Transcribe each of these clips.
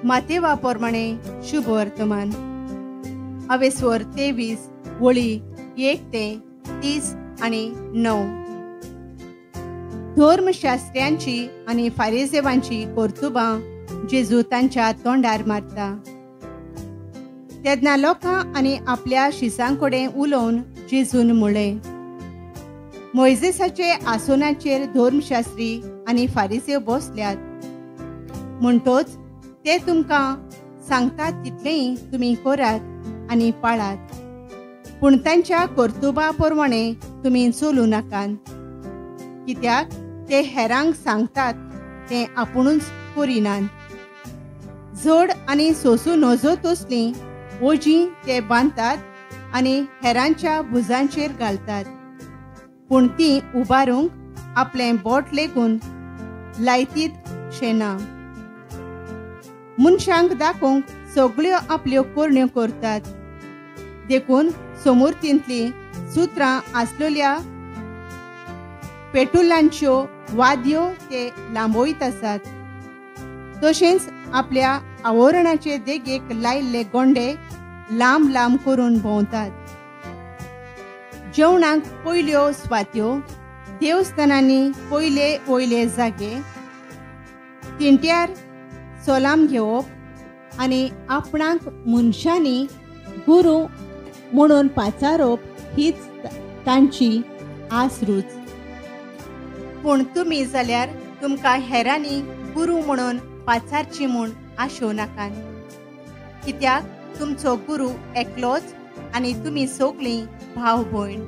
मातेवा प्रमाणे शुभ वर्तमान अवेस्वर 23 वळी 1 ते 30 आणि 9. धर्मशास्त्र्यांची आनी फारिजेवांची कर्तुबां जेजू तांच्या तोंडार मारता. तेन्ना लोकां आनी आपल्या शिसां कडेन उलोवन जेजून म्हळें, मोयजेसाचे आसनाचेर धर्मशास्त्री आनी फारिजेव बसल्यात, म्हणटोच ते तुमकां सांगतात तितलेंय तुमी करात आनी पाळात, पूण तांच्या कर्तुबा प्रमाणे तुमी चलूं नाकात, कित्याक ते हेरांक सांगतात तें आपुणूच करिनात. जड आनी सोंसूं नजो तसलीं ओजीं ते बांदतात आनी हेरांच्या भुजांचेर घालतात, पूण तीं उबारूंक आपलें बोट लेगून लायतीत शेना. मनशांक दाखोवंक सगळ्यो आपल्यो करण्यो करतात, देखून समूर्तींतलीं सुत्रां आसलेल्या पेटुलांच्यो वाद्यो ते लांबयत आसात. तशेंच आपल्या आवरणाचे देगेक लायिल्ले गोंडे लांब लांब करून भोंवतात. जेवणाक पयल्यो स्वात्यो, देवस्थानांनी पयले वयले जागे, तिंट्यार सोलाम घेवप आनी आपणाक मनशांनी गुरू म्हणून पाचारप हीच तांची आस रूच. पूण तुमी जाल्यार तुमकां हेरांनी गुरू म्हणून पाचारची म्हूण आशोवं नाकात, कित्याक तुमचो गुरू एकलोच आनी तुमी सगळीं भाव भयण.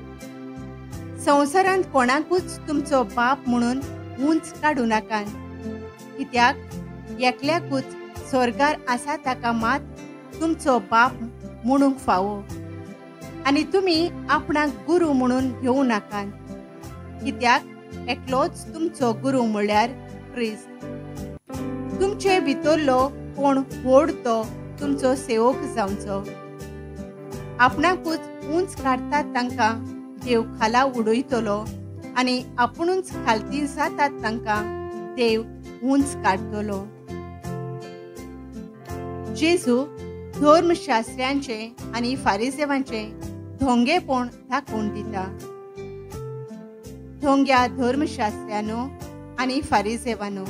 संवसारांत कोणाकूच तुमचो बाप म्हणून उंच काडूं नाकात, कित्याक एकल्याकूच स्वर्गार आसा ताका मात तुमचो बाप म्हणूंक फावो. आनी तुमी आपणाक गुरू म्हणून घेवं नाकात, कित्याक एकलोच तुमचो गुरू म्हळ्यार क्रिस्त. तुमचे भितरलो कोण व्हड तो तुमचो सेवक जावचो. आपणाकूच उंच काडटात तांकां देव खाला उडयतलो आनी आपुणूच खालती जातात तांकां देव उंच काडटलो. जेजू धर्मशास्त्र्यांचे आनी फारिजेवांचे धोंगेपण दाखोवन दिता. धोंग्या धर्मशास्त्र्यानो आनी फारिजेवानो,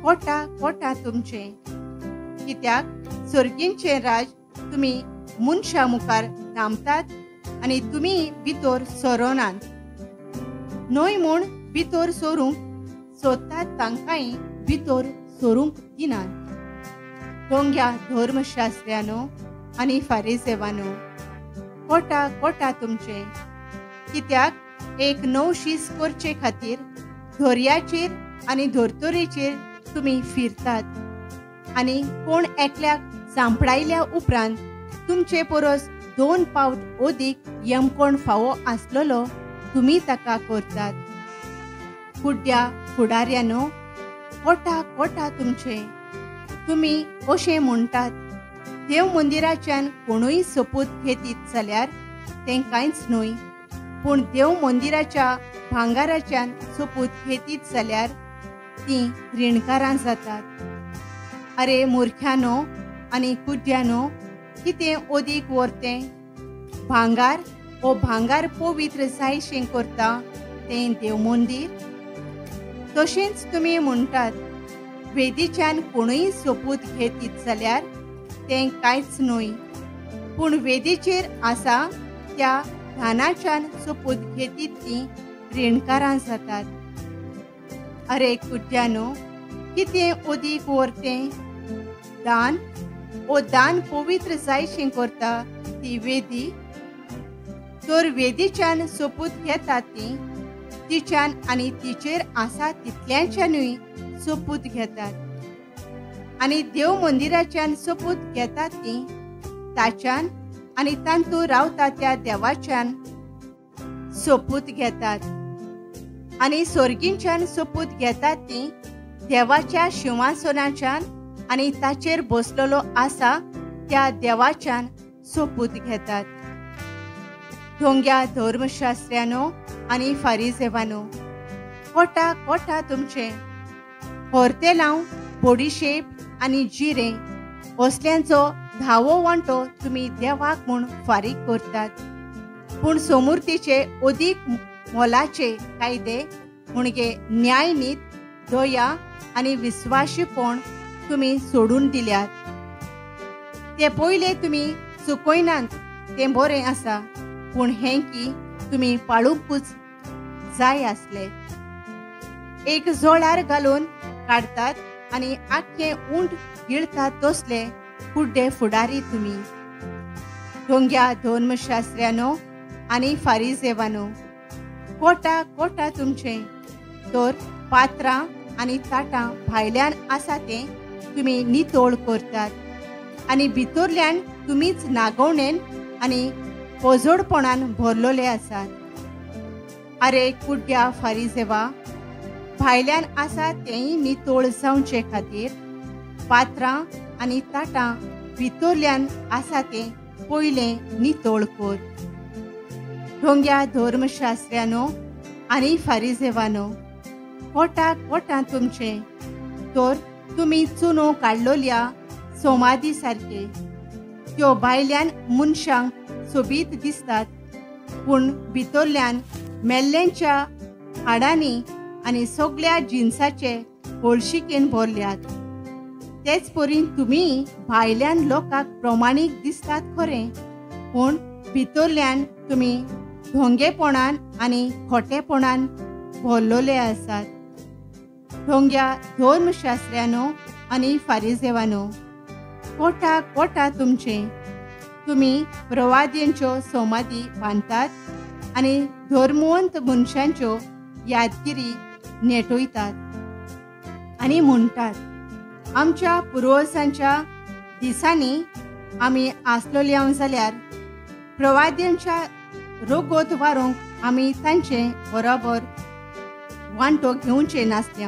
कोटा कोटा तुमचें, कित्याक सर्गींचें राज तुमी मनशां मुखार थांबतात आनी तुमी भितर सरोनात, न्हय म्हूण भितर सरूंक सोदतात तांकांय भितर सरूंक दिनात. धोंग्या धर्मशास्त्र्यानो आनी फारिजेवानो, कोटा कोटा तुमचें, कित्याक एक नवशीस करचे खातीर धोर्याचेर आनी धर्तरेचेर तुमी फिरतात आनी कोण एकल्याक सांपडायल्या उपरांत तुमचे परस 2 पावट अदीक यमकोण फावो आसलेलो तुमी ताका करतात. कुड्ड्या फुडाऱ्यानो, कोटा कोटा तुमचें, तुमी अशें म्हणटात, देव मंदिराच्यान कोणूय सोपूत घेतीत जाल्यार तें कांयच न्हय, पूण देव मंदिराच्या भांगाराच्यान सोपूत घेतीत जाल्यार तीं रिणकारां जातात. अरे मुर्ख्यानो आनी कुड्ड्यानो, कितें अदीक व्हरतें भांगार ओ भांगार पवित्र जायशें करता तें देव मंदीर? तशेंच तुमी म्हणटात, वेदीच्यान कोणूय सोपूत घेतीत जाल्यार तें कांयच न्हय, पूण वेदीचेर आसा त्या धानाच्यान सोपूत घेतीत तीं रिणकारां जातात. अरे कुड्ड्यानो, कितें अदीक व्हरतें दान ओ दान पवित्र जायशें करता ती वेदी? तर वेदीच्यान सोपूत घेतात तीं तिच्यान आनी तिचेर आसा तितल्यांच्यानूय सोपूत घेतात, आनी देव मंदिराच्यान सोपूत घेतात तीं ताच्यान आनी तांतू रावता त्या देवाच्यान सोपूत घेतात, आनी सोर्गींच्यान सोपूत घेतात तीं देवाच्या शिंवासनाच्यान आनी ताचेर बसलेलो आसा त्या देवाच्यान सोपूत घेतात. धोंग्या धर्मशास्त्र्यानो आनी फारिजेवानो, कोटा कोटा तुमचें, होरतेलांव, बडीशेप आनी जिरें असल्यांचो धावो वांटो तुमी देवाक म्हूण फारीक करतात, पूण सोमुर्तीचे अदीक मोलाचे कायदे म्हणजे न्यायनीत, दया आनी विस्वाशीपण तुमी सोडून दिल्यात। ते पयले तुमी चुकयनात तें बरें आसा, पूण हें की तुमी पाळुंकूच जाय आसले। एक जोळार घालून काडटात आनी आख्खे उंट गिळतात तसले कुड्डे फुडारी तुमी। ढोंग्या धर्मशास्त्र्यानो आनी फारिजेवानो, कोटा कोटा तुमचें, तर पात्रां आनी ताटां भायल्यान आसा तें तुमी नितळ करतात आनी भितरल्यान तुमीच नागोवणेन आनी पोजोडपणान भरलेले आसात। आरे कुड्ड्या फारिजेवा, भायल्यान आसा तेंय नितळ जावचे खातीर पात्रां आनी ताटां भितरल्यान आसा तें पयलें नितळ कर। ढोंग्या धर्मशास्त्र्यानो आनी फारिजेवानो, कोटा कोटा तुमचें, तर तुमी चुनो काडलोल्या सोमादी सारके, त्यो भायल्यान मनशांक सोबीत दिसतात, पूण भितरल्यान मेल्ल्यांच्या हाडांनी आनी सगळ्या जिन्साचे होळशिकेन भरल्यात। तेच परी तुमी भायल्यान लोकांक प्रमाणीक दिसतात खरें, पूण भितरल्यान तुमी ढोंगेपणान आनी खोटेपणान भरलेले आसात। ढोंग्या धर्मशास्त्र्यानो आनी फारिजेवानो, कोटा कोटा तुमचें, तुमी प्रवाद्यांच्यो सोमादी बांदतात आनी धर्मवंत मनशांच्यो यादगिरी नेटयतात आनी म्हणटात, आमच्या पुर्वजांच्या दिसांनी आमी आसलोले जाल्यार प्रवाद्यांच्या रोगोत वारूंक आमी तांचे बरोबर वांटो घेवचे नासले।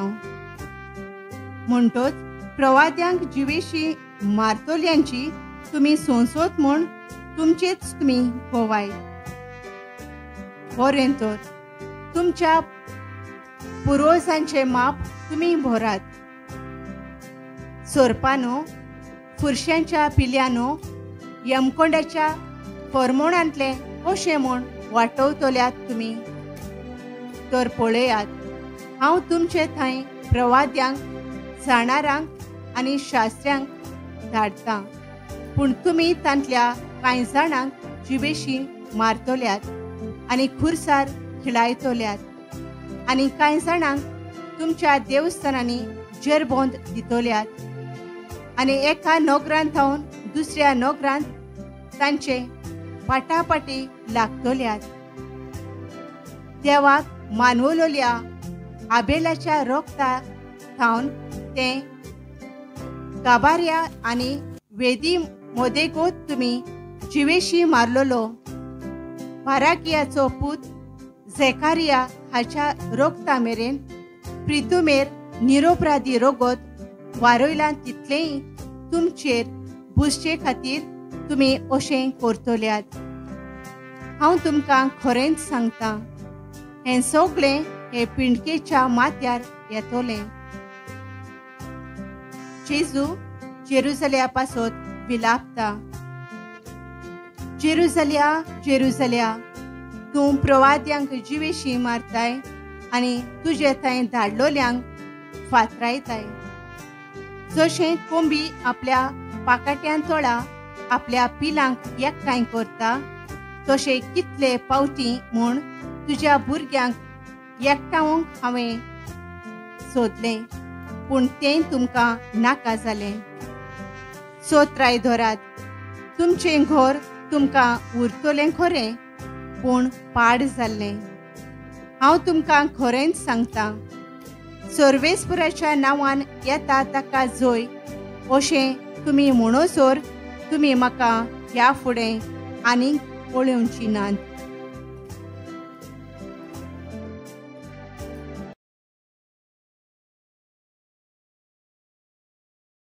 म्हणटोच प्रवाद्यांक जिवेशी मारतल्यांची तुमी सोंसोत म्हूण तुमचेच तुमी गोवाय। बरें तर तुमच्या पुर्वजांचे माप तुमी भरात। सोरपानो, फुरशांच्या पिल्यानो, यमकोंडाच्या फरमोणांतले कशें म्हूण वाटवतल्यात तुमी। तर पळयात, हांव तुमचे थंय प्रवाद्यांक, जाणारांक आनी शास्त्र्यांक धाडटां, पूण तुमी तांतल्या कांय जाणांक जिवेशी मारतल्यात आनी खुरसार खिळायतल्यात आनी कांय जाणांक तुमच्या देवस्थानांनी जेरबोंद दितल्यात आनी एका नगरांत थावन दुसऱ्या नगरांत तांचे पाटापाटी लागतल्यात। देवाक मानवलोल्या आबेलाच्या रोगता थावन तें काबार्या आनी वेदी मोदेगोत तुमी जिवेशी मारलोलो बाराकियाचो पूत झेकारिया हाच्या रोगता मेरेन प्रितुमेर निरोपराधी रोगोत वारयलां तितलेंय तुमचेर बुजचे खातीर तुमी अशें करतल्यात। हांव तुमकां खरेंच सांगता, हें सगळें हे पिंडकेच्या माथ्यार येतलें। जेजू जेरुजल्या पासत विलापता। जेरुजल्या, जेरुजल्या, तूं प्रवाद्यांक जिवेशी मारताय आनी तुजे थंय धाडलोल्यांक फातरायताय। जशें कोंबी आपल्या पाकाट्यान तोळा आपल्या पिलांक एकठांय करता, तशें कितले पावटी म्हूण तुज्या भुरग्यांक एकठावंक हांवें सोदलें, पूण तें तुमकां नाका जालें। सोत्राय धरात, तुमचें घर तुमकां उरतलें खरें, पूण पाड जाल्लें। हांव तुमकां खरेंच सांगता, सर्वेस्पुराच्या नांवान येता ताका जोय अशें तुमी म्हणोसर तुमी म्हाका ह्या फुडें आनीक पळोवची नात।